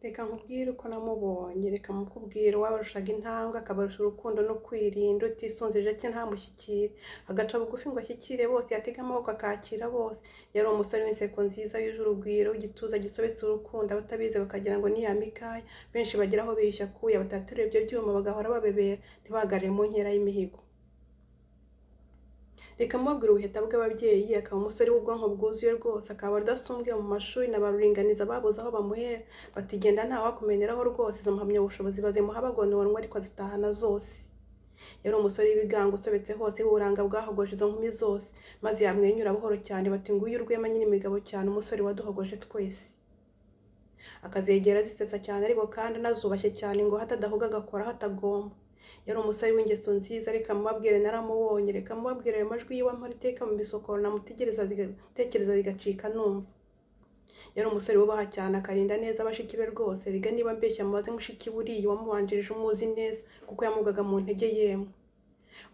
Reka nkubwire uko namubonye, reka mukubwire uwabarushaga intambwe, akabarusha urukundo no kwirinda, utisunze ijake ntamushyikire, agaca bugufi ngo ashyikire bose, yatega amaboko akakira bose. Yari umusore w'inseko nziza yuje urugwiro, w'igituza gisobetse urukundo, abatabizi bakagira ngo ni ya Mikaya, benshi bagera aho biyushya akuya, bataturira ibyo byuma bagahora babebera, ntibahagarare mu nkera y'imihigo. Reka mubabwire ubuheta bw'ababyeyi, akaba umusore w'ubwonko bwuzuye rwose, akaba adasumbwe mu mashuri na ba ruringaniza babuze aho bamuhera, bati genda ntawakumeneraho rwose, izo mpamyabushobozi bazimuha bagononwa ariko azitahana zose. Yari umusore w'ibigango usobetse hose, w'uburanga bwahogoje izo nkumi zose, maze yamwenyura buhoro cyane bati nguyu Rwema nyine imigabo cyane, umusore waduhogoje twese. Akazegera zisetsa cyane ariko kandi anazubashye cyane ngo hato adahuga agakora aho atagomba. Yari umusore w'ingeso nziza, reka mubabwire naramubonye, reka mubabwire ayo majwi yiwe ampora iteka mu misokoro, namutegereza tekereza zigacika numva. Yari umusore wubaha cyane akarinda neza bashiki be rwose, rega niba mbeshya mubaze mushiki we uriya wamubanjirije umuzi neza, kuko yamugaga mu ntege yemwe.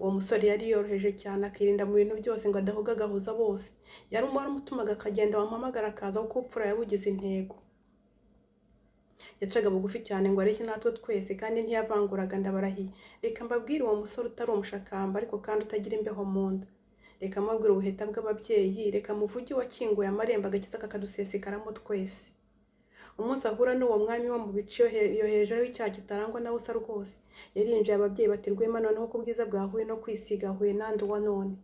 Uwo musore yari yoroheje cyane akirinda mu bintu byose ngo adahuga agahuza bose. Yari umutumaga akagenda wamuhamagara akaza kuko ubupfura yabugize intego. Yacaga bugufi cyane ngo areshye natwe twese kandi ntiyavanguraga ndabarahiye. Reka mbabwire uwo musore utari umushakamba ariko kandi utagira imbeho mu nda. Reka mubabwire ubuheta bw'ababyeyi, reka muvuge uwakinguye amarembo agakiza kakadusesekaramo twese. Umunsi ahura n'uwo mwami wo mu bice yo hejuru w'icyaha kitarangwa na busa rwose. Yarinjiye ababyeyi bati Rwema noneho ko ubwiza bwahuye no kwisiga ahuye nande uwa none.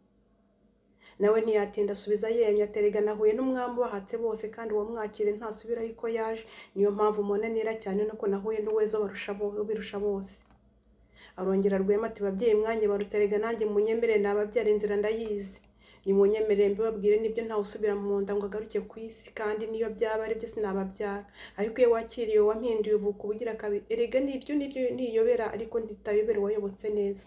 Nawe ntiyatinda asubiza yemye aterega nahuye n'umwami ubahatse bose kandi uwo mwakire ntasubirayo uko yaje, niyo mpamvu mubona nera cyane nuko nahuye n'uwezo ubirusha bose. Arongera Rwema ati babyeyi mwanyibarutse erega nanjye munyemerere nababyara inzira ndayizi. Nimunyemerere mbibabwire nibyo ntawe usubira mu nda ngo agaruke ku isi kandi niyo byaba aribyo sinababyara. Ariko iyo wakiriye uwampinduye uvuka ubugira kabiri, erega niryo niryo niyobera ariko ntitayobera uwayobotse neza.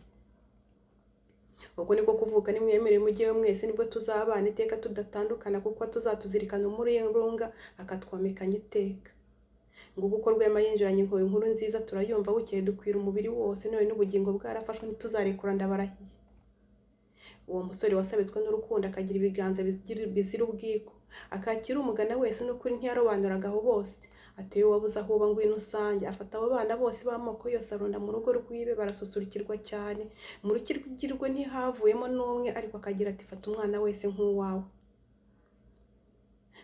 Uko niko kuvuka nimwemere mujyeyo mwese nibwo tuzabana iteka tudatandukana kuko tuzatuzirikana umurunga akatwomekanya iteka. Nguko uko Rwema yinjiranye inkuru nziza turayumva bukeye dukwira umubiri wose none n'ubugingo bwarafashwe ntituzarekura ndabarahiye. Uwo musore wasabitswe n'urukundo akagira ibiganza bizira ubwiko, akakira umugana wese n'ukuri ntiyarobanuraga aho bose. Ateye uwabuze aho uba ngwino usange, afata abo bana bose b'amoko yose arunda mu rugo rwiwe barasusurukirwa cyane. Mu rukirwe ntihavuyemo n'umwe ariko akagira ati fata umwana wese nk'uwawe.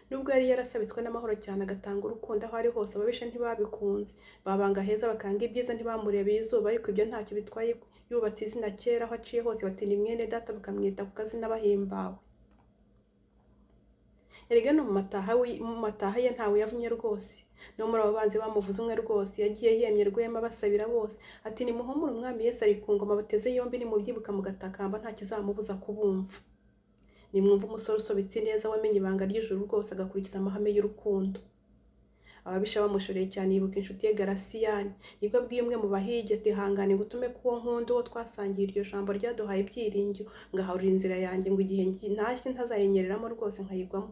Nubwo yari yarasabitswe n'amahoro cyane agatanga urukundo aho ari hose, ababisha ntibabikunze. Babanga heza bakanga ibyiza ntibamurebeye izuba, ariko ibyo ntacyo bitwaye yubatse izina kera aho aciye hose bati ni mwene data bakamwita ku kazina bahimbawe. Erega no mu mataha ye ntawe yavumye rwose. No muri abo banzi bamuvuze umwe rwose, yagiye yemye Rwema basabira bose ati nimuhumure umwami Yesu ari ku ngoma bateze yombi nimubyibuka mugatakamba nta kizamubuza kubumva. Nimwumve umusore usobetse neza wamenye ibanga ry'ijuru rwose agakurikiza amahame y'urukundo. Ababisha bamushoreye cyane yibuka inshuti ye Garasiyani, nibwo abwiye umwe mu bahigi ati hangane ngutume kuwo nkunda uwo twasangiye iryo jambo ryaduhaye ibyiringiro, ngaharura inzira yanjye ngo igihe ntashye ntazayinyereramo rwose nkayigwamo.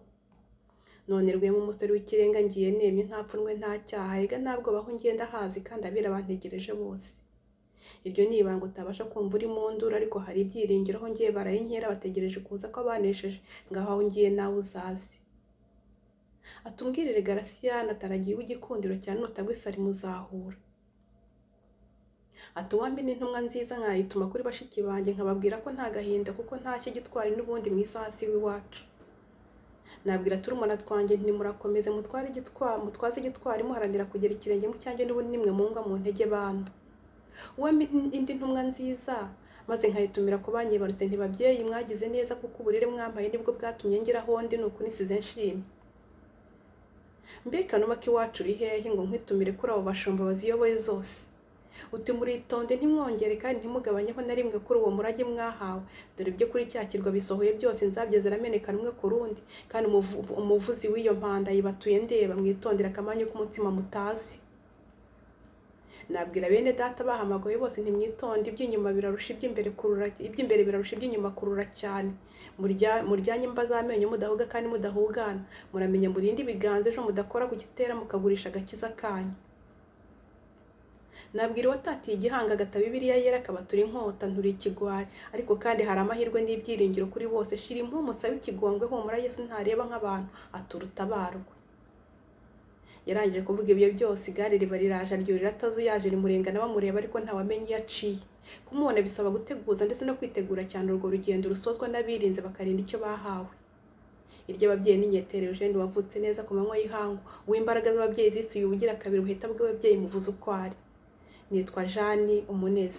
None Rwema umusore w'ikirenga ngiye nemye nta pfunwe nta cyaha, erega ntabwo baho ngenda hazi kandi abera bantegereje bose. Iryo ni ibanga utabasha kumva uri mu nduru ariko hari ibyiringiro aho ngiye barayinkera bategereje kuza ko abanesheje, ngaho aho ngiye nawe uzaze. Atumbwirire Garasiyani ataragiye uw'igikundiro cyane nutagwa isari muzahura. Ati uwambi n'intumwa nziza nkayituma kuri bashiki banjye nkababwira ko nta gahinda kuko ntashye gitwari n'ubundi mu isaha si iwacu. Nabwira turumuna twanjye nti murakomeze mutwaze igitwari muharanira kugera ikirenge mu cyanjye n'ubundi nimwe mungwa mu ntege bana. Uwambi indi ntumwa nziza maze nkayitumira ku banyibarutse nti babyeyi mwagize neza kuko uburere mwampaye nibwo bwatumye ngira aho ndi nuko nisize nshimye. Mbe kanuma k'iwacu uri hehe ngo nkwitumire kuri abo bashumba baziyoboye zose. Uti muritonde ntimwongere kandi ntimugabanyeho na rimwe kuri uwo murage mwahawe. Dore ibyo kuri cya kirwa bisohoye byose inzabya zirameneka rumwe ku rundi, kandi umuvuzi w'iyo mpanda yibatuye ndeba, mwitondere akamanyu k'umutsima mutazi. Nabwira bene data bahamagaye bose ntimwitonde iby'inyuma birarusha iby'imbere kurura, iby'imbere birarusha iby'inyuma kurura cyane. Muryanye imba z'amenyo mudahuga kandi mudahugana, muramenye murinde ibiganza ejo mudakora ku gitera mukagurisha agakiza kanyu. Nabwira uwatatiye igihanga agataba Bibiliya yera akabatura inkota nturi ikigwari, ariko kandi hari amahirwe n'ibyiringiro kuri bose. Shira impumu usabe ikigongwe, humura Yesu ntareba nk'abantu atura utabarwe. Yarangije kuvuga ibyo byose, igare riba riraje, aryurira atazuyaje, rimurengana bamureba, ariko ntawamenye iyo aciye. Kumubona bisaba guteguza ndetse no kwitegura cyane urwo rugendo rusozwa n'abirinze bakarinda icyo bahawe. Iry'ababyeyi ni Nyetere Eugene wavutse neza ku manywa y'ihangu, uw'imbaraga z'ababyeyi zisuye ubugira kabiri, ubuheta bw'ababyeyi muvuze uko ari. Nitwa Jani Umunezero.